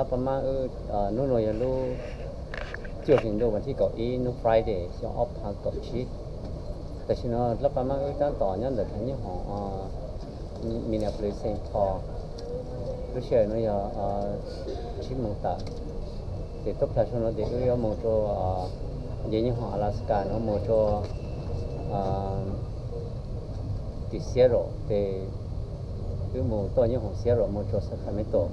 Lab Paj Mab wb, hnub no yog lub cuaj hli ntuj vas thib kaum ib, hnub Friday xyoo ob phav kaum tsib. Tam sim no Lab Paj Mab wb tab tom nyob ntawm thaj nyob hoom Minneapolis Saint Paul. Lub sij hawm no yog tsib moos tawm. Ces tub plhaw saum no ces wb yuav mus rau nce nyob hoom Alaska no mus rau tim Seattle ces wb mus toj nyob hoom Seattle mus rau Sacramento.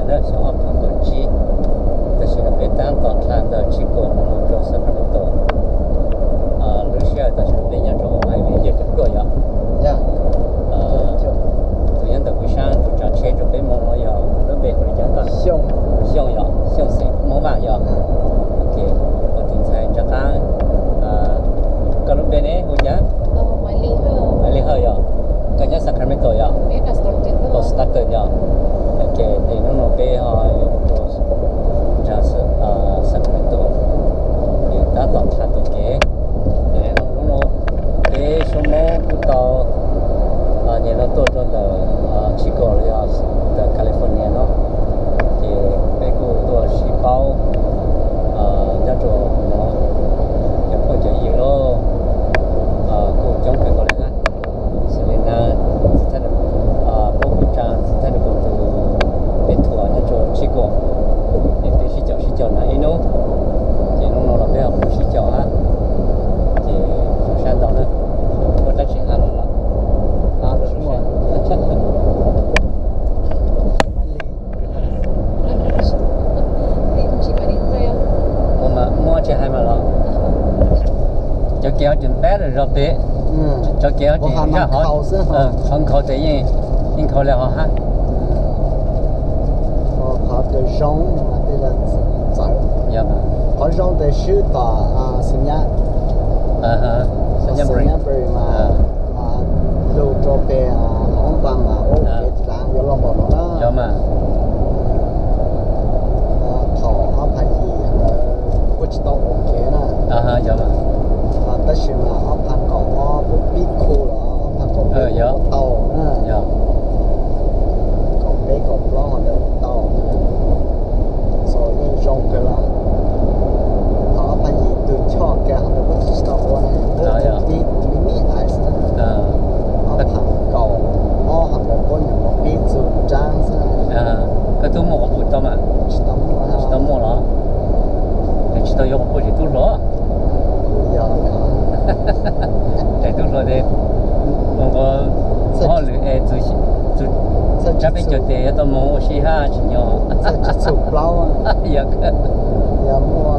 na, xyoo ob phav kaum tsib, tam sim no peb tab tom dhia ntawm Chico no mus rau Sacramento. Lub sij hawm tam sim no peb nyob rau highway yog caum cuaj yom. Tus nyob ntawm kuv sab tus tsav tsheb rau peb mus no yog lub npe hu li cas koj? Xyooj yom, Xyooj xeem Hmoob Vaj yom. Ok, ua tus ntxhais rov qab. Koj lub npe ne hu cas? Maiv Lis Hawj yom. Koj nyob Sacramento yom? Stockton yom. Ok, ces hnub no peb ho yuav mus rau Sacramento, ces tab tom dhia tus kev. Ces hnub no peb Suab Hmoob kuj tau nyias no tuaj rau ntawm Chico los yog ntawm California no, ces peb kuj tuaj sib paub nyob rau no, cov phooj cov ywg los kuj coob kawg nkaus li hab. Xws li na, puab kuj tsa txij thaj nws tus pem thuam nyob rau Chico, es peb sib caum sib caum na ib hnub, ces hnub no los peb ho pib sib caum hab, ces zoo sab ntau na. Ua dab tsi hab los los? Muaj tsis hais mas los? Cov kev ho tseem pab lawm zog pem, cov kev ho tseem zaj hov, qhov nkhaus tes yeej nkhaus li hov hab. Qhov zoo tej txawv, qhov zoo tes swb tom Xeem Nyab, Xeem Nyab Bridge mas lug rau pem Hoob Npas mas ua kev dlav yuav luag npaum no na. Thaum ob phav yim ntawd kuj tsis tau ua kev na, tab sis mas ob phav kaum ob puab pib khu los ob phav kaum peb ua tau na, kaum peb kaum plaub ho ntawd ua tau, so yeej zoo kawg los. Thaum ob phav yim tus choj kiag ho ntawd kuj tsis tau ua ne, pib tus me me ais xwb, ob phav kaum ob ho ntawd puab nyuam qhuav pib txug nraab xwb. Koj tub muaj quas puj tau mas? Tsis tau muaj los? Tsis tau yuav quas puj tseem tub hluas. Tseem tub hluas tes ua hauj lwm es txug tsab peb caug tes yuav tau moog ua si hab tsis nyog. Yog, yog muaj